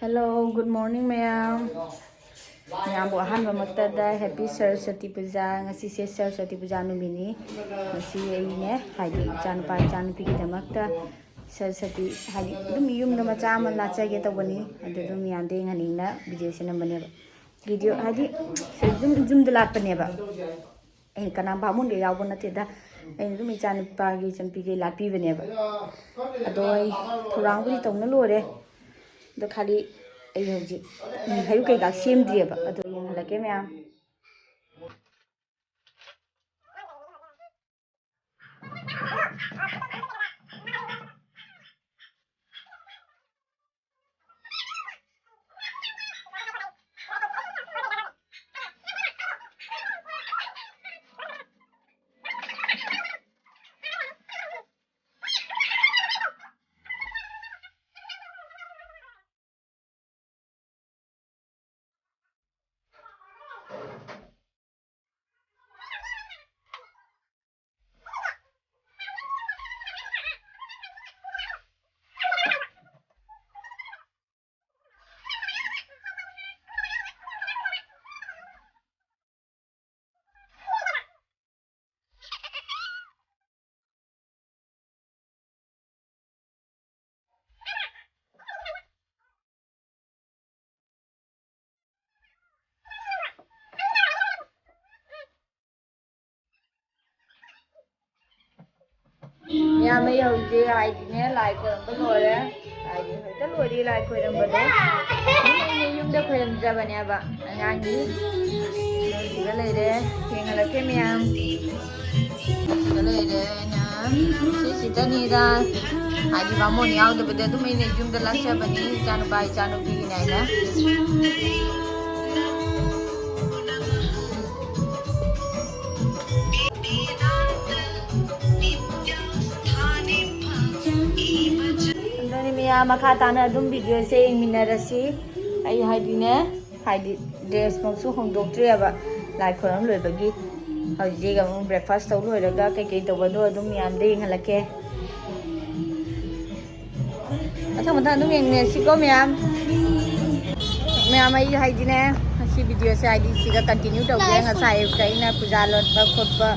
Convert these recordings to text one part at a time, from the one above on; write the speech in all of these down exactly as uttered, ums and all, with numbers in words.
Hello, good morning, ꯃꯌꯥꯝ꯫ ꯃꯌꯥꯝꯕꯨ ꯑꯍꯥꯟꯕꯃꯛꯇꯗ Happy Saraswati ꯄꯨꯖꯥ꯫ ꯉꯁꯤꯁꯦ ꯁꯔꯁ꯭ꯋꯇꯤ ꯄꯨꯖꯥ ꯅꯨꯃꯤꯠꯅꯤ꯫ ꯉꯁꯤ ꯑꯩꯅꯦ, ꯍꯥꯏꯗꯤ ꯏꯆꯥꯅꯨꯄꯥ ꯏꯆꯥꯅꯨꯄꯤꯒꯤꯗꯃꯛꯇ ꯁꯔꯁ꯭ꯋꯇꯤ, ꯍꯥꯏꯗꯤ ꯑꯗꯨꯝ ꯌꯨꯝꯗ ꯃꯆꯥ ꯑꯃ ꯂꯥꯠꯆꯒꯦ ꯇꯧꯕꯅꯤ꯫ ꯑꯗꯨ ꯑꯗꯨꯝ ꯃꯌꯥꯝꯗ ꯌꯦꯡꯍꯟꯅꯤꯡꯅ ꯚꯤꯗꯤꯑꯣꯁꯦ ꯅꯝꯕꯅꯦꯕ꯫ ꯚꯤꯗꯤꯑꯣ ꯍꯥꯏꯗꯤ ꯌꯨꯝ, ꯌꯨꯝꯗ ꯂꯥꯠꯄꯅꯦꯕ꯫ ꯑꯩꯅ ꯀꯅꯥ ꯕꯥꯃꯣꯟꯒ ꯌꯥꯎꯕ ꯅꯠꯇꯦꯗ꯫ ꯑꯩꯅ ꯑꯗꯨꯝ ꯏꯆꯥꯅꯨꯄꯥꯒꯤ ꯏꯆꯟꯅꯨꯄꯤꯒꯤ ꯂꯥꯠꯄꯤꯕꯅꯦꯕ꯫ ꯑꯗꯣ ꯑꯩ ꯊꯧꯔꯥꯡꯕꯨꯗꯤ ꯇꯧꯅ ꯂꯣꯏꯔꯦ꯫ ꯑꯗꯣ ꯈꯥꯂꯤ ꯑꯩ ꯍꯧꯖꯤꯛ ꯍꯩꯔꯨꯛ ꯀꯩꯀꯥ ꯁꯦꯝꯗ꯭ꯔꯤꯑꯕ꯫ ꯑꯗꯣ ꯌꯦꯡꯍꯜꯂꯛꯀꯦ ꯃꯌꯥꯝ꯫ ꯃꯌꯥꯝ, ꯑꯩ ꯍꯧꯖꯤꯛ ꯍꯥꯏꯗꯤꯅꯦ, ꯂꯥꯏ ꯈꯣꯏꯔꯝꯕ ꯂꯣꯏꯔꯦ꯫ ꯍꯥꯏꯗꯤ ꯍꯦꯛꯇ ꯂꯣꯏꯔꯤ ꯂꯥꯏ ꯈꯣꯏꯔꯝꯕꯗꯣ꯫ ꯑꯗꯨꯝ ꯑꯩꯅ ꯌꯨꯝꯗ ꯈꯣꯏꯔꯝꯖꯕꯅꯦꯕ ꯑꯉꯥꯡꯒꯤ꯫ ꯁꯤꯗ ꯂꯩꯔꯦ, ꯌꯦꯡꯍꯜꯂꯛꯀꯦ ꯃꯌꯥꯝ꯫ ꯁꯤꯗ ꯂꯩꯔꯦ ꯑꯩꯅ꯫ ꯁꯤꯁꯤꯗꯅꯤꯗ꯫ ꯍꯥꯏꯗꯤ ꯕꯥꯃꯣꯟ ꯌꯥꯎꯗꯕꯗ ꯑꯗꯨꯝ ꯑꯩꯅ ꯌꯨꯝꯗ ꯂꯥꯠꯆꯕꯅꯤ, ꯏꯆꯥꯅꯨꯄꯥ ꯏꯆꯥꯅꯨꯄꯤꯒꯤꯅꯦ ꯍꯥꯏꯅ꯫ ꯑꯗꯨꯅꯤ ꯃꯌꯥꯝ, ꯃꯈꯥ ꯇꯥꯅ ꯑꯗꯨꯝ ꯚꯤꯗꯤꯑꯣꯁꯦ ꯌꯦꯡꯃꯤꯟꯅꯔꯁꯤ꯫ ꯑꯩ ꯍꯥꯏꯗꯤꯅꯦ, ꯍꯥꯏꯗꯤ ꯗ꯭ꯔꯦꯁꯃꯛꯁꯨ ꯍꯣꯡꯗꯣꯛꯇ꯭ꯔꯤꯑꯕ꯫ ꯂꯥꯏ ꯈꯣꯏꯔꯝ ꯂꯣꯏꯕꯒꯤ ꯍꯧꯖꯤꯛ ꯑꯃꯨꯛ ꯕ꯭ꯔꯦꯛꯐꯥꯁ ꯇꯧ ꯂꯣꯏꯔꯒ ꯀꯩꯀꯩ ꯇꯧꯕꯗꯣ ꯑꯗꯨꯝ ꯃꯌꯥꯝꯗ ꯌꯦꯡꯍꯜꯂꯛꯀꯦ꯫ ꯃꯊꯪ ꯃꯊꯪ ꯑꯗꯨꯝ ꯌꯦꯡꯃꯤꯟꯅꯁꯤꯀꯣ ꯃꯌꯥꯝ꯫ ꯃꯌꯥꯝ, ꯑꯩ ꯍꯥꯏꯗꯤꯅꯦ, ꯉꯁꯤ ꯚꯤꯗꯤꯑꯣꯁꯦ ꯍꯥꯏꯗꯤ ꯁꯤꯒ ꯀꯟꯇꯤꯅ꯭ꯌꯨ ꯇꯧꯒꯦ꯫ ꯉꯁꯥꯏ ꯑꯌꯨꯛꯇ ꯑꯩꯅ ꯄꯨꯖꯥ ꯂꯣꯟꯕ ꯈꯣꯠꯄ,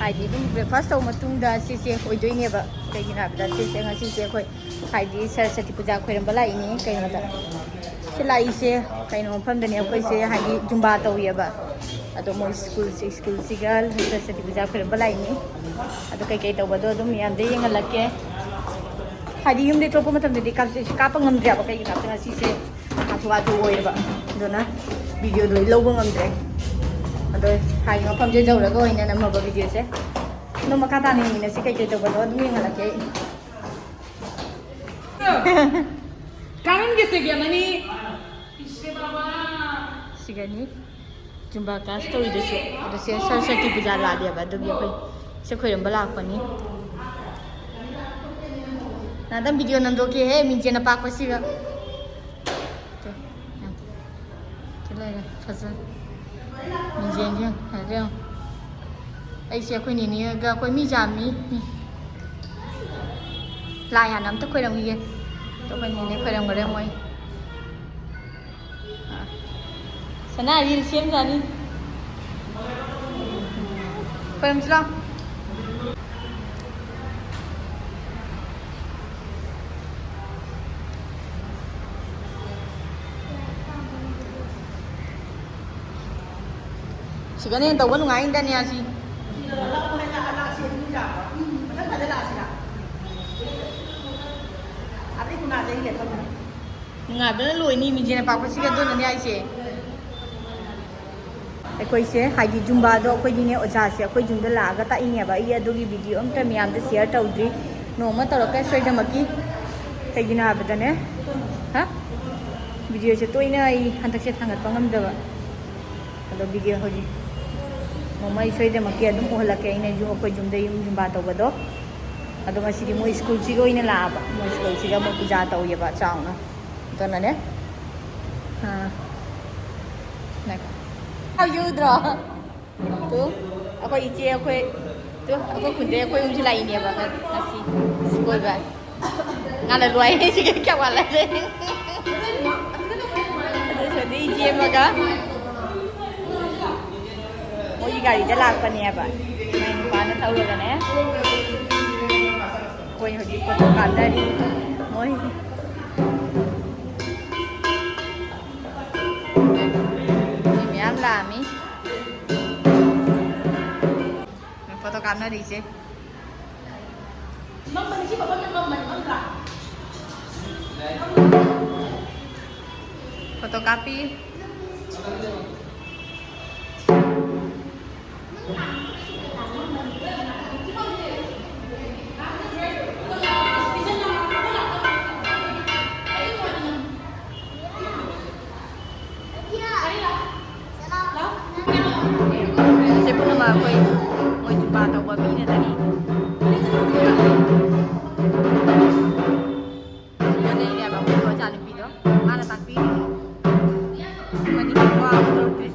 ꯍꯥꯏꯗꯤ ꯑꯗꯨꯝ ꯕ꯭ꯔꯦꯛꯐꯥꯁ ꯇꯧꯕ ꯃꯇꯨꯡꯗ ꯁꯤꯁꯦ ꯑꯣꯏꯗꯣꯏꯅꯦꯕ꯫ ꯀꯩꯒꯤꯅꯣ ꯍꯥꯏꯕꯗ ꯁꯤꯁꯦ, ꯉꯁꯤꯁꯦ ꯑꯩꯈꯣꯏ ꯍꯥꯏꯗꯤ ꯁꯔꯁ꯭ꯋꯇꯤ ꯄꯨꯖꯥ ꯈꯣꯏꯔꯝꯕ ꯂꯥꯛꯏꯅꯤ꯫ ꯀꯩꯅꯣꯗ ꯁꯤ ꯂꯥꯛꯏꯁꯦ ꯀꯩꯅꯣ ꯃꯐꯝꯗꯅꯦ, ꯑꯩꯈꯣꯏꯁꯦ ꯍꯥꯏꯗꯤ ꯖꯨꯝꯕꯥ ꯇꯧꯋꯦꯕ꯫ ꯑꯗꯣ ꯃꯣꯏ ꯁ꯭ꯀꯨꯜꯁꯦ, ꯁ꯭ꯀꯨꯜꯁꯤꯒ ꯁꯔꯁ꯭ꯋꯇꯤ ꯄꯨꯖꯥ ꯈꯣꯏꯔꯝꯕ ꯂꯥꯛꯏꯅꯤ꯫ ꯑꯗꯣ ꯀꯩꯀꯩ ꯇꯧꯕꯗꯣ ꯑꯗꯨꯝ ꯃꯌꯥꯝꯗ ꯌꯦꯡꯍꯜꯂꯛꯀꯦ꯫ ꯍꯥꯏꯗꯤ ꯌꯨꯝꯗꯩ ꯊꯣꯛꯄ ꯃꯇꯝꯗꯗꯤ ꯀꯥꯞꯁꯦ ꯀꯥꯞꯄ ꯉꯝꯗ꯭ꯔꯦꯕ, ꯀꯩꯒꯤꯅꯣ ꯍꯥꯏꯕꯗ ꯉꯁꯤꯁꯦ ꯍꯥꯊꯨ ꯍꯥꯊꯨ ꯑꯣꯏꯌꯦꯕ, ꯑꯗꯨꯅ ꯚꯤꯗꯤꯑꯣꯗꯣ ꯑꯩ ꯂꯧꯕ ꯉꯝꯗ꯭ꯔꯦ꯫ ꯑꯗꯣ ꯍꯥꯏꯗꯤ ꯃꯐꯝꯁꯦ ꯌꯧꯔꯒ ꯑꯣꯏꯅ ꯅꯝꯃꯕ ꯚꯤꯗꯤꯑꯣꯁꯦ꯫ ꯑꯗꯣ ꯃꯈꯥ ꯇꯥꯅ ꯌꯦꯡꯃꯤꯟꯅꯁꯤ, ꯀꯩꯀꯩ ꯇꯧꯕꯗꯣ ꯑꯗꯨꯝ ꯌꯦꯡꯍꯜꯂꯛꯀꯦ ꯑꯩ꯫ ꯀꯥꯔꯟꯒꯤ ꯆꯒꯦꯝ ꯑꯅꯤ꯫ ꯁꯤꯒꯅꯤ ꯖꯨꯝꯕꯥ ꯀ꯭ꯂꯥꯁ ꯇꯧꯔꯤꯗꯨꯁꯨ꯫ ꯑꯗꯣ ꯁꯦ ꯁꯔꯁ꯭ꯋꯇꯤ ꯄꯨꯖꯥ ꯂꯥꯛꯑꯦꯕ, ꯑꯗꯨꯒꯤ ꯑꯩꯈꯣꯏ ꯁꯦ ꯈꯣꯏꯔꯝꯕ ꯂꯥꯛꯄꯅꯤ꯫ ꯅꯥꯗꯝ ꯚꯤꯗꯤꯑꯣ ꯅꯝꯗꯣꯛꯀꯦꯍꯦ, ꯃꯤꯡꯁꯦꯜ ꯑꯄꯥꯛꯄꯁꯤꯒ꯫ ꯇꯨ, ꯌꯦꯡꯉꯨ꯫ ꯁꯤ ꯂꯩꯔꯦ, ꯐꯖꯅ꯫ ꯃꯤꯡꯁꯦꯜꯁꯦ ꯌꯦꯡꯉꯨ, ꯐꯖꯅ ꯌꯦꯡꯉꯨ꯫ ꯑꯩꯁꯦ ꯑꯩꯈꯣꯏ ꯅꯦꯅꯦꯒ ꯑꯩꯈꯣꯏ ꯃꯤ ꯌꯥꯝꯃꯤ꯫ ꯂꯥꯏ ꯍꯥꯟꯅ ꯑꯝꯇ ꯈꯣꯏꯔꯝꯈꯤꯒꯦ꯫ ꯑꯗꯣ ꯑꯩꯈꯣꯏ ꯅꯦꯅꯦ ꯈꯣꯏꯔꯝꯈꯔꯦ ꯃꯣꯏ꯫ ꯑꯥ꯫ ꯁꯅꯥ ꯔꯤꯜ ꯁꯦꯝꯖꯥꯅꯤ꯫ ꯈꯣꯏꯔꯝꯁꯤ ꯂꯥꯎ꯫ ꯁꯤꯒꯅ ꯍꯦꯟꯅ ꯇꯧꯕ ꯅꯨꯡꯉꯥꯏꯅꯤꯗ ꯅꯤꯌꯥꯁꯤ꯫ ꯅꯨꯡꯉꯥꯏꯕꯅ ꯂꯣꯏꯅꯤ ꯃꯤꯡꯁꯦꯜ ꯑꯄꯥꯛꯄꯁꯤꯒ, ꯑꯗꯨꯅꯅꯦ ꯍꯥꯏꯁꯦ꯫ ꯑꯩꯈꯣꯏꯁꯦ ꯍꯥꯏꯗꯤ ꯖꯨꯝꯕꯥꯗꯣ ꯑꯩꯈꯣꯏꯗꯤꯅꯦ ꯑꯣꯖꯥꯁꯦ ꯑꯩꯈꯣꯏ ꯌꯨꯝꯗ ꯂꯥꯛꯑꯒ ꯇꯥꯛꯏꯅꯦꯕ꯫ ꯑꯩ ꯑꯗꯨꯒꯤ ꯚꯤꯗꯤꯑꯣ ꯑꯝꯇ ꯃꯌꯥꯝꯗ ꯁꯤꯌꯔ ꯇꯧꯗ꯭ꯔꯤ, ꯅꯣꯡꯃ ꯇꯧꯔꯛꯀꯦ ꯁꯣꯏꯗꯅꯃꯛꯀꯤ꯫ ꯀꯩꯒꯤꯅꯣ ꯍꯥꯏꯕꯗꯅꯦ, ꯍꯥ, ꯚꯤꯗꯤꯑꯣꯁꯦ ꯇꯣꯏꯅ ꯑꯩ ꯍꯟꯗꯛꯁꯦ ꯊꯥꯡꯒꯠꯄ ꯉꯝꯗꯕ꯫ ꯑꯗꯣ ꯚꯤꯗꯤꯑꯣ ꯍꯧꯖꯤꯛ ꯅꯣꯡꯃ ꯑꯩ ꯁꯣꯏꯗꯅꯃꯛꯀꯤ ꯑꯗꯨꯝ ꯎꯍꯜꯂꯛꯀꯦ ꯑꯩꯅ ꯌꯨꯝ, ꯑꯩꯈꯣꯏ ꯌꯨꯝꯗ ꯌꯨꯝ ꯖꯨꯝꯕꯥ ꯇꯧꯕꯗꯣ꯫ ꯑꯗꯣ ꯉꯁꯤꯗꯤ ꯃꯣꯏ ꯁ꯭ꯀꯨꯜꯁꯤꯒ ꯑꯣꯏꯅ ꯂꯥꯛꯑꯕ, ꯃꯣꯏ ꯁ꯭ꯀꯨꯜꯁꯤꯒ ꯃꯣꯏ ꯄꯨꯖꯥ ꯇꯧꯋꯦꯕ ꯆꯥꯎꯅ꯫ ꯑꯗꯨꯅꯅꯦ꯫ ꯑꯥ꯫ ꯉꯥꯏꯈꯣ꯫ ꯌꯥꯎꯗ꯭ꯔꯣ? ꯇꯨ, ꯑꯩꯈꯣꯏ ꯏꯆꯦ, ꯑꯩꯈꯣꯏ, ꯇꯨ, ꯑꯩꯈꯣꯏ ꯈꯨꯟꯗꯩ ꯑꯩꯈꯣꯏ ꯑꯍꯨꯝꯁꯤ ꯂꯥꯛꯏꯅꯦꯕ ꯉ-, ꯉꯁꯤ ꯀꯣꯏꯕ꯫ ꯉꯥꯅ ꯂꯣꯏ ꯁꯤꯒ ꯀꯌꯥ ꯋꯥꯠꯂꯦ? ꯑꯗꯨꯁꯨ ꯆꯦꯟꯕꯒ ꯃꯣꯏꯒꯤ ꯒꯥꯔꯤꯗ ꯂꯥꯛꯄꯅꯦꯕ꯫ ꯃꯥꯏ ꯅꯨꯄꯥꯅ ꯊꯧꯔꯒꯅꯦ꯫ ꯑꯩꯈꯣꯏ ꯍꯧꯖꯤꯛ ꯐꯣꯇꯣ ꯀꯥꯞꯅꯔꯤ꯫ ꯃꯣꯏ ꯃꯤ ꯃꯌꯥꯝ ꯂꯥꯛꯑꯝꯃꯤ꯫ ꯐꯣꯇꯣ ꯀꯥꯞꯅꯔꯤꯁꯦ꯫ ꯐꯣꯇꯣ ꯀꯥꯞꯄꯤ꯫ ꯁꯤ ꯄꯨꯝꯅꯃꯛ ꯑꯩꯈꯣꯏ ꯃꯣꯏ ꯖꯨꯝꯕꯥ ꯇꯧꯕ ꯃꯤꯅ ꯇꯥꯛꯏ꯫ ꯁꯤꯗ ꯂꯩꯔꯦꯕ ꯑꯩꯈꯣꯏ ꯑꯣꯖꯥ ꯅꯨꯄꯤꯗꯣ, ꯃꯥꯅ ꯇꯥꯛꯄꯤꯔꯤꯅꯤ꯫ ꯃꯅꯤꯄꯨꯔ ꯋꯥ ꯑꯃ ꯇꯧꯗ꯭ꯔꯤ꯫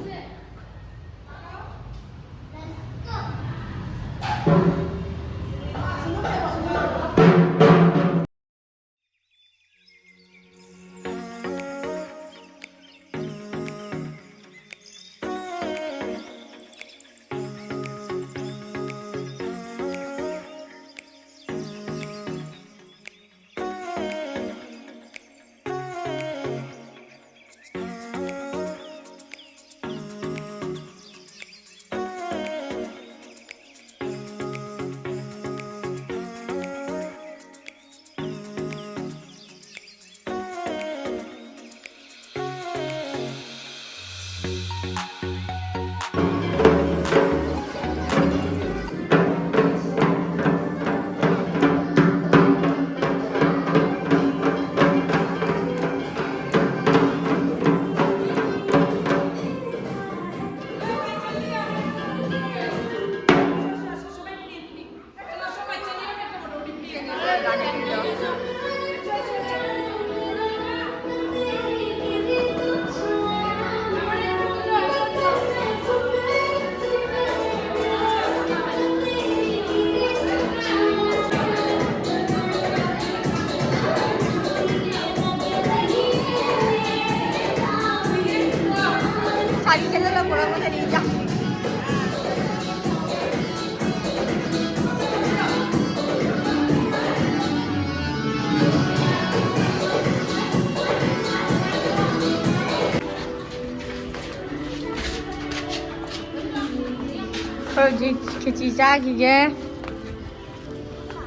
ꯍꯧꯖꯤꯛ ꯈꯦꯆꯤ ꯆꯥꯈꯤꯒꯦ꯫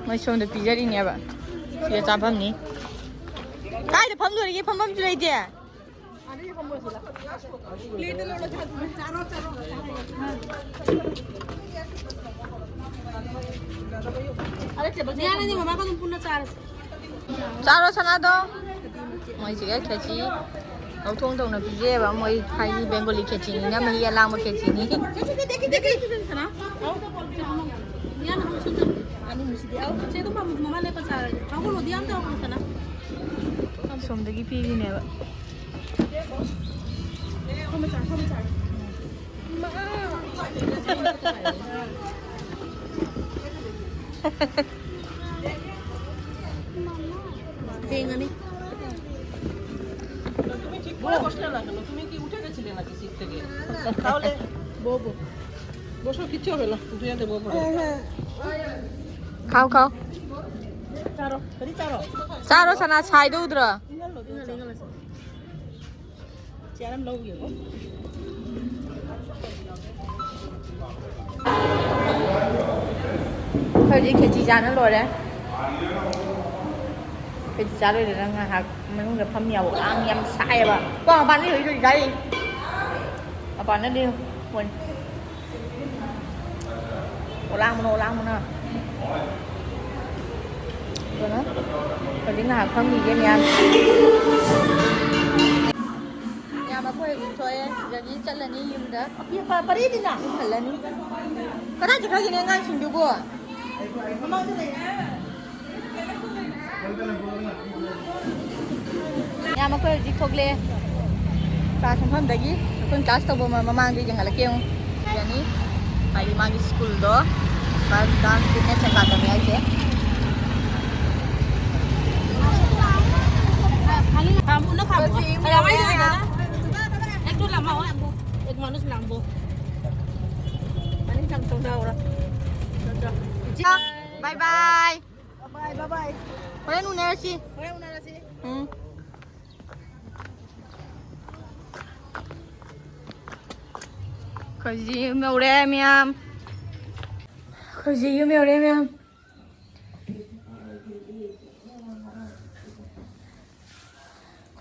ꯃꯣꯏ ꯁꯣꯝꯗ ꯄꯤꯖꯔꯤꯅꯦꯕ꯫ ꯁꯤꯗ ꯆꯥꯐꯝꯅꯤ꯫ ꯀꯥꯏꯗ ꯐꯝꯗꯣꯔꯤꯒꯦ? ꯐꯝꯐꯝꯁꯨ ꯂꯩꯇꯦ꯫ ꯄ꯭ꯂꯦꯠꯇ ꯂꯧꯔꯣ, ꯆꯥꯔꯣ, ꯆꯥꯔꯣ꯫ ꯃꯌꯥꯝ ꯑꯅꯤ ꯃꯃꯥꯒ ꯑꯗꯨꯝ ꯄꯨꯟꯅ ꯆꯥꯔꯁꯤ꯫ ꯆꯥꯔꯣ ꯁꯅꯥꯗꯣ꯫ ꯃꯣꯏꯁꯤꯒ ꯈꯦꯆꯤ ꯂꯧꯊꯣꯡ ꯇꯧꯅ ꯄꯤꯖꯩꯑꯕ꯫ ꯃꯣꯏ ꯍꯥꯏꯗꯤ ꯕꯦꯡꯒꯣꯂꯤ ꯈꯦꯆꯤꯅꯤꯅ ꯃꯍꯤ ꯑꯂꯥꯡꯕ ꯈꯦꯆꯤꯅꯤ꯫ ꯁꯣꯝꯗꯒꯤ ꯄꯤꯔꯤꯅꯦꯕ꯫ তুমি ঠিক করে বসলে না কেন? তুমি কি উঠে গেছিলে নাকি সিট থেকে? তাহলে বউ, বউ। বসো, কিচ্ছু হবে না। উঠে যেতে বউ পড়ে। খাও, খাও। চারো, চারো। চারো, সানা, ছাই দৌদ্র। ꯆꯤꯌꯔ ꯑꯃ ꯂꯧꯒꯦꯀꯣ꯫ ꯑꯩꯈꯣꯏ ꯍꯧꯖꯤꯛ ꯈꯦꯆꯤ ꯆꯥꯅ ꯂꯣꯏꯔꯦ꯫ ꯈꯦꯆꯤ ꯆꯥ ꯂꯣꯏꯔꯒ ꯉꯥꯏꯍꯥꯛ ꯃꯅꯨꯡꯗ ꯐꯝ ꯌꯥꯎꯕ꯫ ꯀꯥꯡ ꯌꯥꯝ ꯁꯥꯏꯌꯦꯕ꯫ ꯀꯣ ꯃꯄꯥꯟꯗ ꯍꯧꯖꯤꯛ ꯍꯧꯖꯤꯛ ꯆꯥꯔꯤ꯫ ꯃꯄꯥꯟꯗꯗꯤ ꯐꯣꯟ꯫ ꯑꯣꯂꯥꯡꯕꯅ, ꯑꯣꯂꯥꯡꯕꯅ꯫ ꯑꯗꯨꯅ ꯍꯧꯖꯤꯛ ꯉꯥꯏꯍꯥꯛ ꯐꯝꯈꯤꯒꯦ ꯃꯌꯥꯝ꯫ ꯃꯌꯥꯝ ꯑꯩꯈꯣꯏ ꯍꯧꯖꯤꯛ ꯊꯣꯛꯑꯦ, ꯁꯤꯗꯒꯤ ꯆꯠꯂꯅꯤ ꯌꯨꯝꯗ꯫ ꯄꯔꯤꯗꯤꯅ? ꯌꯨꯝ ꯍꯜꯂꯅꯤ꯫ ꯀꯗꯥꯏ ꯆꯠꯈ꯭ꯔꯒꯦꯅꯦ ꯑꯉꯥꯡꯁꯤꯡꯗꯨꯕꯨ? ꯃꯃꯥꯡꯗ ꯂꯩ꯫ ꯌꯥꯝ ꯑꯩꯈꯣꯏ ꯍꯧꯖꯤꯛ ꯊꯣꯛꯂꯛꯑꯦ ꯀ꯭ꯂꯥꯁ ꯃꯐꯝꯗꯒꯤ꯫ ꯑꯩꯈꯣꯏꯅ ꯀ꯭ꯂꯥꯁ ꯇꯧꯕ ꯃ-, ꯃꯃꯥꯡꯗ ꯌꯦꯡꯍꯜꯂꯛꯀꯦ ꯌꯦꯡꯉꯨ꯫ ꯌꯥꯅꯤ꯫ ꯍꯥꯏꯗꯤ ꯃꯥꯒꯤ ꯁ꯭ꯀꯨꯜꯗꯣ ꯗꯥꯟꯁ ꯐꯤꯠꯅꯦꯁ ꯑꯦꯀꯥꯗꯃꯤ ꯍꯥꯏꯁꯦ꯫ एक माणूस लांबो. आणि सांगतो गावरा. Bye bye. Bye bye. ꯍꯣꯔꯦꯟ ꯎꯅꯔꯁꯤ. ꯎꯝ. ꯑꯩꯈꯣꯏꯁꯤ ꯌꯧꯔꯦ ꯃꯌꯥꯝ꯫ ꯍꯧꯖꯤꯛ ꯌꯨꯝ ꯌꯧꯔꯦ ꯃꯌꯥꯝ꯫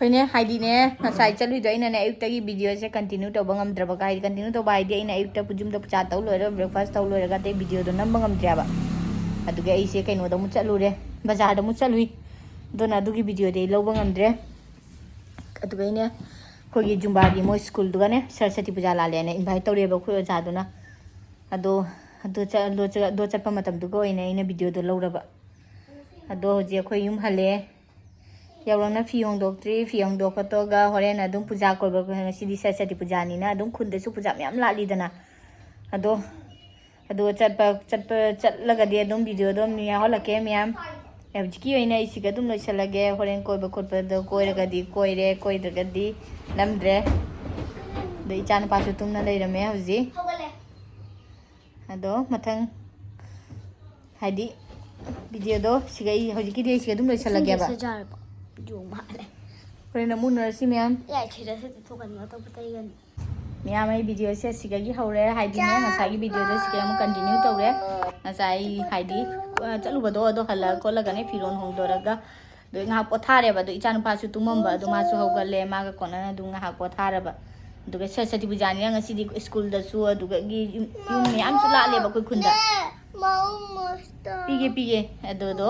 ꯑꯩꯈꯣꯏꯅꯦ, ꯍꯥꯏꯗꯤꯅꯦ, ꯉꯁꯥꯏ ꯆꯠꯂꯨꯏꯗꯣ ꯑꯩꯅꯅꯦ ꯑꯌꯨꯛꯇꯒꯤ ꯚꯤꯗꯤꯑꯣꯁꯦ ꯀꯟꯇꯤꯅ꯭ꯌꯨ ꯇꯧꯕ ꯉꯝꯗ꯭ꯔꯕ꯫ ꯍꯥꯏꯗꯤ ꯀꯟꯇꯤꯅ꯭ꯌꯨ ꯇꯧꯕ ꯍꯥꯏꯗꯤ ꯑꯩꯅ ꯑꯌꯨꯛꯇ ꯌꯨꯝꯗ ꯆꯥ ꯇꯧ ꯂꯣꯏꯔꯒ, ꯕ꯭ꯔꯦꯛꯐꯥꯁ ꯇꯧ ꯂꯣꯏꯔꯒ ꯑꯇꯩ ꯚꯤꯗꯤꯑꯣꯗꯣ ꯅꯝꯕ ꯉꯝꯗ꯭ꯔꯦꯕ꯫ ꯑꯗꯨꯒꯤ ꯑꯩꯁꯦ ꯀꯩꯅꯣꯗ ꯑꯃꯨꯛ ꯆꯠꯂꯨꯔꯦ, ꯕꯖꯥꯔꯗ ꯑꯃꯨꯛ ꯆꯠꯂꯨꯏ꯫ ꯑꯗꯨꯅ ꯑꯗꯨꯒꯤ ꯚꯤꯗꯤꯑꯣꯗꯤ ꯑꯩ ꯂꯧꯕ ꯉꯝꯗ꯭ꯔꯦ꯫ ꯑꯗꯨꯒ ꯑꯩꯅ ꯑꯩꯈꯣꯏꯒꯤ ꯖꯨꯝꯕꯥꯒꯤ ꯃꯣꯏ ꯁ꯭ꯀꯨꯜꯗꯨꯒꯅꯦ ꯁꯔꯁꯇꯤ ꯄꯨꯖꯥ ꯂꯥꯜꯂꯦꯅ ꯏꯟꯚꯥꯏꯠ ꯇꯧꯔꯛꯑꯦꯕ ꯑꯩꯈꯣꯏ ꯑꯣꯖꯥꯗꯨꯅ꯫ ꯑꯗꯣ ꯑꯗꯨ ꯆꯠ-, ꯑꯗꯣ ꯆꯠ-, ꯑꯗꯣ ꯆꯠꯄ ꯃꯇꯝꯗꯨꯒ ꯑꯣꯏꯅ ꯑꯩꯅ ꯚꯤꯗꯤꯑꯣꯗꯣ ꯂꯧꯔꯕ꯫ ꯑꯗꯣ ꯍꯧꯖꯤꯛ ꯑꯩꯈꯣꯏ ꯌꯨꯝ ꯍꯜꯂꯛꯑꯦ꯫ ꯌꯧꯔꯛꯅ ꯐꯤ ꯍꯣꯡꯗꯣꯛꯇ꯭ꯔꯤ꯫ ꯐꯤ ꯍꯣꯡꯗꯣꯛ ꯈꯣꯠꯇꯣꯛꯑꯒ ꯍꯣꯔꯦꯟ ꯑꯗꯨꯝ ꯄꯨꯖꯥ ꯀꯣꯏꯕ, ꯉꯁꯤꯗꯤ ꯁꯔꯁꯇꯤ ꯄꯨꯖꯥꯅꯤꯅ ꯑꯗꯨꯝ ꯈꯨꯟꯗꯁꯨ ꯄꯨꯖꯥ ꯃꯌꯥꯝ ꯂꯥꯠꯂꯤꯗꯅ꯫ ꯑꯗꯣ, ꯑꯗꯣ ꯆꯠꯄ, ꯆꯠꯄ, ꯆꯠꯂꯒꯗꯤ ꯑꯗꯨꯝ ꯚꯤꯗꯤꯑꯣꯗꯣ ꯑꯗꯨꯝ ꯌꯥꯎꯍꯜꯂꯛꯀꯦ ꯃꯌꯥꯝ꯫ ꯍꯧꯖꯤꯛꯀꯤ ꯑꯣꯏꯅ ꯑꯩ ꯁꯤꯒ ꯑꯗꯨꯝ ꯂꯣꯏꯁꯤꯜꯂꯒꯦ꯫ ꯍꯣꯔꯦꯟ ꯀꯣꯏꯕ ꯈꯣꯠꯄꯗꯣ ꯀꯣꯏꯔꯒꯗꯤ ꯀꯣꯏꯔꯦ, ꯀꯣꯏꯗ꯭ꯔꯒꯗꯤ ꯅꯝꯗ꯭ꯔꯦ꯫ ꯑꯗꯣ ꯏꯆꯥꯅꯨꯄꯥꯁꯨ ꯇꯨꯝꯅ ꯂꯩꯔꯝꯃꯦ ꯍꯧꯖꯤꯛ꯫ ꯑꯗꯣ ꯃꯊꯪ ꯍꯥꯏꯗꯤ ꯚꯤꯗꯤꯑꯣꯗꯣ ꯁꯤꯒ ꯑꯩ ꯍꯧꯖꯤꯛꯀꯤꯗꯤ ꯑꯩ ꯁꯤꯒ ꯑꯗꯨꯝ ꯂꯣꯏꯁꯤꯜꯂꯒꯦꯕ꯫ ꯁꯤꯁꯦ ꯌꯥꯔꯕꯣ? ꯌꯣꯡ ꯃꯥꯜꯂꯦ꯫ ꯍꯣꯔꯦꯟ ꯑꯃꯨꯛ ꯎꯅꯔꯁꯤ ꯃꯌꯥꯝ꯫ ꯌꯥꯏ, ꯁꯤꯗ ꯁꯤ ꯇꯩꯊꯣꯛꯀꯅꯤ, ꯑꯇꯣꯞꯄ ꯇꯩꯒꯅꯤ꯫ ꯃꯌꯥꯝ, ꯑꯩ ꯚꯤꯗꯤꯑꯣꯁꯦ ꯁꯤꯗꯒꯤ ꯍꯧꯔꯦ꯫ ꯍꯥꯏꯗꯤꯅꯦ, ꯉꯁꯥꯏꯒꯤ ꯚꯤꯗꯤꯑꯣꯗꯣ ꯁꯤꯗ ꯑꯃꯨꯛ ꯀꯟꯇꯤꯅ꯭ꯌꯨ ꯇꯧꯔꯦ꯫ ꯉꯁꯥꯏ ꯍꯥꯏꯗꯤ, ꯑ, ꯆꯠꯂꯨꯕꯗꯣ ꯑꯗꯣ ꯍꯜꯂꯛꯑ ꯈꯣꯠꯂꯒꯅꯦ ꯐꯤꯔꯣꯜ ꯍꯣꯡꯗꯣꯔꯒ ꯑꯗꯣ ꯉꯥꯏꯍꯥꯛ ꯄꯣꯊꯥꯔꯦꯕ꯫ ꯑꯗꯣ ꯏꯆꯥꯅꯨꯄꯥꯁꯨ ꯇꯨꯝꯃꯝꯕ, ꯑꯗꯣ ꯃꯥꯁꯨ ꯍꯧꯒꯠꯂꯦ, ꯃꯥꯒ ꯀꯣꯟꯅꯅ ꯑꯗꯨꯝ ꯉꯥꯏꯍꯥꯛ ꯄꯣꯊꯥꯔꯕ꯫ ꯑꯗꯨꯒ ꯁꯔꯁꯇꯤ ꯄꯨꯖꯥꯅꯤꯅ ꯉꯁꯤꯗꯤ ꯁ꯭ꯀꯨꯜꯗꯁꯨ, ꯑꯗꯨꯗꯒꯤ ꯌꯨꯝ, ꯌꯨꯝ ꯃꯌꯥꯝꯁꯨ ꯂꯥꯠꯂꯦꯕ ꯑꯩꯈꯣꯏ ꯈꯨꯟꯗ꯫ ꯄꯤꯒꯦ, ꯄꯤꯒꯦ꯫ ꯑꯗꯨꯗꯣ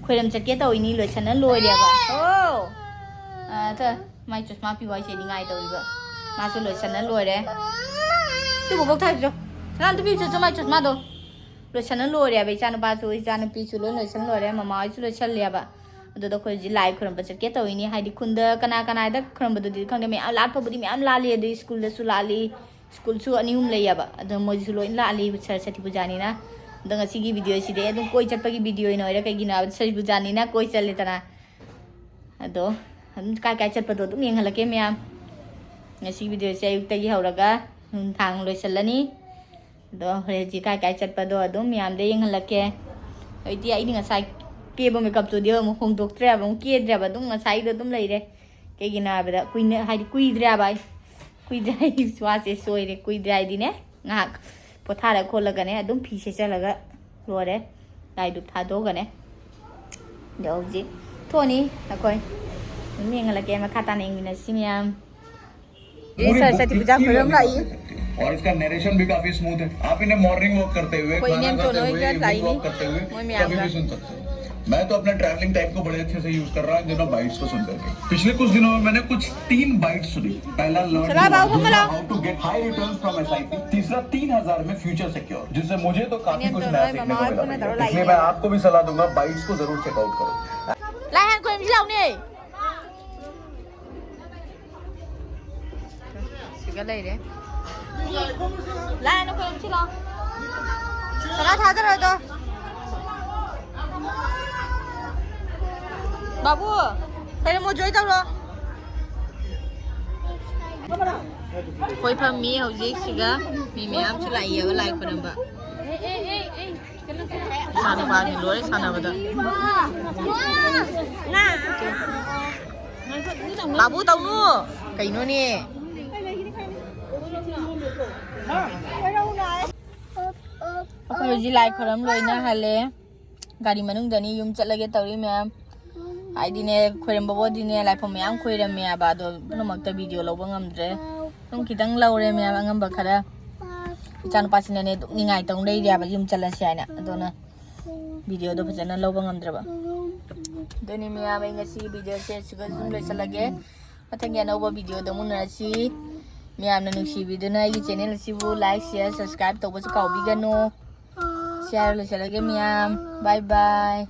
ꯈꯣꯏꯔꯝ ꯆꯠꯀꯦ ꯇꯧꯏꯅꯤ, ꯂꯣꯏꯁꯟꯅ ꯂꯣꯏꯔꯦꯕ꯫ ꯑꯣ! ꯑ, ꯊ-, ꯃꯥꯏ ꯆꯁꯃꯥ ꯄꯤꯌꯨ ꯍꯥꯏꯁꯦ ꯅꯤꯡꯉꯥꯏ ꯇꯧꯔꯤꯕ꯫ ꯃꯥꯁꯨ ꯂꯣꯏꯁꯟꯅ ꯂꯣꯏꯔꯦ꯫ ꯇꯨ ꯕꯣꯕꯣꯛ ꯊꯥꯏꯁꯨ꯫ ꯁꯅꯥ, ꯑꯝꯇ ꯄꯤꯌꯨ ꯆꯣ, ꯃꯥꯏ ꯆꯁꯃꯥꯗꯣ꯫ ꯂꯣꯏꯁꯟꯅ ꯂꯣꯏꯔꯦꯕ, ꯏꯆꯥꯅꯨꯄꯥꯁꯨ, ꯏꯆꯥꯅꯨꯄꯤꯁꯨ ꯂꯣꯏ ꯂꯣꯏꯁꯟ ꯂꯣꯏꯔꯦ, ꯃꯃꯥ ꯍꯣꯏꯁꯨ ꯂꯣꯏꯁꯜꯂꯦꯕ꯫ ꯑꯗꯨꯗ ꯑꯩꯈꯣꯏ ꯍꯧꯖꯤꯛ ꯂꯥꯏ ꯈꯣꯏꯔꯝꯕ ꯆꯠꯀꯦ ꯇꯧꯔꯤꯅꯤ꯫ ꯍꯥꯏꯗꯤ ꯈꯨꯟꯗ ꯀꯅꯥ ꯀꯅꯥꯗ ꯈꯣꯏꯔꯝꯕꯗꯨꯗꯤ ꯈꯪꯗꯦ, ꯃꯌꯥꯝ ꯂꯥꯠꯄꯕꯨꯗꯤ ꯃꯌꯥꯝ ꯂꯥꯠꯂꯤ, ꯑꯗꯩ ꯁ꯭ꯀꯨꯜꯗꯁꯨ ꯂꯥꯠꯂꯤ, ꯁ꯭ꯀꯨꯜꯁꯨ ꯑꯅꯤ ꯑꯍꯨꯝ ꯂꯩꯌꯦꯕ꯫ ꯑꯗꯣ ꯃꯣꯏꯁꯨ ꯂꯣꯏ ꯂꯥꯠꯂꯤ ꯁꯔꯁꯇꯤ ꯄꯨꯖꯥꯅꯤꯅ꯫ ꯑꯗꯣ ꯉꯁꯤꯒꯤ ꯚꯤꯗꯤꯑꯣꯁꯤꯗꯤ ꯑꯗꯨꯝ ꯀꯣꯏ ꯆꯠꯄꯒꯤ ꯚꯤꯗꯤꯑꯣ ꯑꯣꯏꯅ ꯑꯣꯏꯔꯦ, ꯀꯩꯒꯤꯅꯣ ꯍꯥꯏꯕꯗ ꯁꯔꯁꯇꯤ ꯄꯨꯖꯥꯅꯤꯅ ꯀꯣꯏ ꯆꯠꯂꯦꯗꯅ꯫ ꯑꯗꯣ ꯑꯗꯨꯝ ꯀꯥꯏ ꯀꯥꯏ ꯆꯠꯄꯗꯣ ꯑꯗꯨꯝ ꯌꯦꯡꯍꯜꯂꯛꯀꯦ ꯃꯌꯥꯝ꯫ ꯉꯁꯤ ꯚꯤꯗꯤꯑꯣꯁꯦ ꯑꯌꯨꯛꯇꯒꯤ ꯍꯧꯔꯒ ꯅꯨꯡꯗꯥꯡ ꯂꯣꯏꯁꯤꯜꯂꯅꯤ꯫ ꯑꯗꯣ ꯍꯧꯖꯤꯛ ꯀꯥꯏ ꯀꯥꯏ ꯆꯠꯄꯗꯣ ꯑꯗꯨꯝ ꯃꯌꯥꯝꯗ ꯌꯦꯡꯍꯜꯂꯛꯀꯦ꯫ ꯍꯧꯖꯤꯛꯇꯤ ꯑꯩꯗꯤ ꯉꯁꯥꯏ ꯀꯦꯕ ꯃꯦꯀꯞꯇꯨꯗꯤ ꯑꯃꯨꯛ ꯍꯣꯡꯗꯣꯛꯇ꯭ꯔꯦꯕ, ꯑꯃꯨꯛ ꯀꯦꯗ꯭ꯔꯦꯕ, ꯑꯗꯨꯝ ꯉꯁꯥꯏꯗꯣ ꯑꯗꯨꯝ ꯂꯩꯔꯦ꯫ ꯀꯩꯒꯤꯅꯣ ꯍꯥꯏꯕꯗ ꯀꯨꯏꯅ, ꯍꯥꯏꯗꯤ ꯀꯨꯏꯗ꯭ꯔꯦꯕ ꯑꯩ, ꯀꯨꯏꯗ꯭ꯔꯦ ꯑꯩ ꯋꯥꯁꯦ ꯁꯣꯏꯔꯦ, ꯀꯨꯏꯗ꯭ꯔꯦ ꯍꯥꯏꯗꯤꯅꯦ, ꯉꯥꯏꯍꯥꯛ ꯄꯣꯊꯥꯔ ꯈꯣꯠꯂꯒꯅꯦ ꯑꯗꯨꯝ ꯐꯤ ꯁꯦꯠꯆꯜꯂꯒ ꯂꯣꯏꯔꯦ꯫ ꯂꯥꯏ ꯙꯨꯞ ꯊꯥꯗꯣꯛꯑꯒꯅꯦ꯫ ꯑꯗꯣ ꯍꯧꯖꯤꯛ ꯊꯣꯛꯑꯅꯤ ꯑꯩꯈꯣꯏ꯫ ꯑꯗꯨꯝ ꯌꯦꯡꯍꯜꯂꯛꯀꯦ, ꯃꯈꯥ ꯇꯥꯅ ꯌꯦꯡꯃꯤꯟꯅꯁꯤ ꯃꯌꯥꯝ꯫ पूरी सरस्वती पूजा में हम लाई। और इसका नरेशन भी काफी स्मूथ है। आप इन्हें मॉर्निंग वॉक करते हुए, खाना खाते हुए, इवनिंग वॉक करते हुए कभी भी सुन सकते हैं। मैं तो अपने ट्रैवलिंग टाइम को बड़े अच्छे से यूज कर रहा हूँ इन दिनों बाइट्स को सुन करके। पिछले कुछ दिनों में मैंने कुछ तीन बाइट्स सुनी। पहला learn how to get high return from S I P. तीसरा तीन हजार में फ्यूचर सिक्योर, जिससे मुझे तो काफी कुछ नया सीखने को मिला। इसलिए मैं आपको भी सलाह दूंगा, बाइट्स को जरूर चेकआउट करो। ꯂꯥꯏ ꯍꯥꯟ ꯈꯣꯏꯔꯝꯁꯤ ꯂꯥꯎꯅꯦ꯫ ꯁꯤꯒ ꯂꯩꯔꯦ꯫ ꯂꯥꯏ ꯍꯥꯟ ꯈꯣꯏꯔꯝꯁꯤ ꯂꯥꯎ꯫ ꯁꯅꯥ ꯊꯥꯗꯔꯣ ꯑꯗꯣ꯫ ꯕꯥꯕꯨ, ꯈꯣꯏꯔꯝꯃꯣ, ꯖꯣꯏ ꯇꯧꯔꯣ꯫ ꯑꯩꯈꯣꯏ ꯐꯝꯃꯤ ꯍꯧꯖꯤꯛꯁꯤꯒ, ꯃꯤ ꯃꯌꯥꯝꯁꯨ ꯂꯥꯛꯏꯌꯦꯕ ꯂꯥꯏ ꯈꯣꯏꯔꯝꯕ꯫ ꯏꯆꯥ ꯅꯨꯄꯥꯁꯤ ꯂꯣꯏꯔꯦ ꯁꯥꯟꯅꯕꯗ꯫ ꯕꯥꯕꯨ ꯇꯧꯅꯨ꯫ ꯀꯩꯅꯣꯅꯦ? ꯑꯩꯈꯣꯏ ꯍꯧꯖꯤꯛ ꯂꯥꯏ ꯈꯣꯏꯔꯝ ꯂꯣꯏꯅ ꯍꯜꯂꯦ꯫ ꯒꯥꯔꯤ ꯃꯅꯨꯡꯗꯅꯤ ꯌꯨꯝ ꯆꯠꯂꯒꯦ ꯇꯧꯔꯤ ꯃꯌꯥꯝ꯫ ꯍꯥꯏꯗꯤꯅꯦ, ꯈꯣꯏꯔꯝꯕꯕꯨꯗꯤꯅꯦ, ꯂꯥꯏꯐꯝ ꯃꯌꯥꯝ ꯈꯣꯏꯔꯝꯃꯦꯕ, ꯑꯗꯣ ꯄꯨꯝꯅꯃꯛꯇ ꯚꯤꯗꯤꯑꯣ ꯂꯧꯕ ꯉꯝꯗ꯭ꯔꯦ꯫ ꯑꯗꯨꯝ ꯈꯤꯇꯪ ꯂꯧꯔꯦ ꯃꯌꯥꯝ, ꯑꯉꯝꯕ ꯈꯔ꯫ ꯏꯆꯥꯅꯨꯄꯥꯁꯤꯅꯅꯦ ꯑꯗꯨꯝ ꯅꯤꯡꯉꯥꯏ ꯇꯧ ꯂꯩꯔꯦꯕ ꯌꯨꯝ ꯆꯠꯂꯁꯤ ꯍꯥꯏꯅ꯫ ꯑꯗꯨꯅ ꯚꯤꯗꯤꯑꯣꯗꯣ ꯐꯖꯅ ꯂꯧꯕ ꯉꯝꯗ꯭ꯔꯕ꯫ ꯑꯗꯨꯅꯤ ꯃꯌꯥꯝ, ꯑꯩ ꯉꯁꯤꯒꯤ ꯚꯤꯗꯤꯑꯣꯁꯦ ꯁꯤꯒ ꯑꯗꯨꯝ ꯂꯣꯏꯁꯤꯜꯂꯒꯦ꯫ ꯃꯊꯪꯒꯤ ꯑꯅꯧꯕ ꯚꯤꯗꯤꯑꯣꯗ ꯑꯃꯨꯛ ꯎꯅꯔꯁꯤ꯫ ꯃꯌꯥꯝꯅ ꯅꯨꯡꯁꯤꯕꯤꯗꯨꯅ ꯑꯩꯒꯤ ꯆꯦꯅꯦꯜ ꯑꯁꯤꯕꯨ ꯂꯥꯏꯛ, ꯁꯤꯌꯔ, ꯁꯕꯁꯀ꯭ꯔꯥꯏꯕ ꯇꯧꯕꯁꯨ ꯀꯥꯎꯕꯤꯒꯅꯨ꯫ ꯁꯤ ꯍꯥꯏꯔ ꯂꯣꯏꯁꯤꯜꯂꯒꯦ ꯃꯌꯥꯝ꯫ ꯕꯥꯏ ꯕꯥꯏ꯫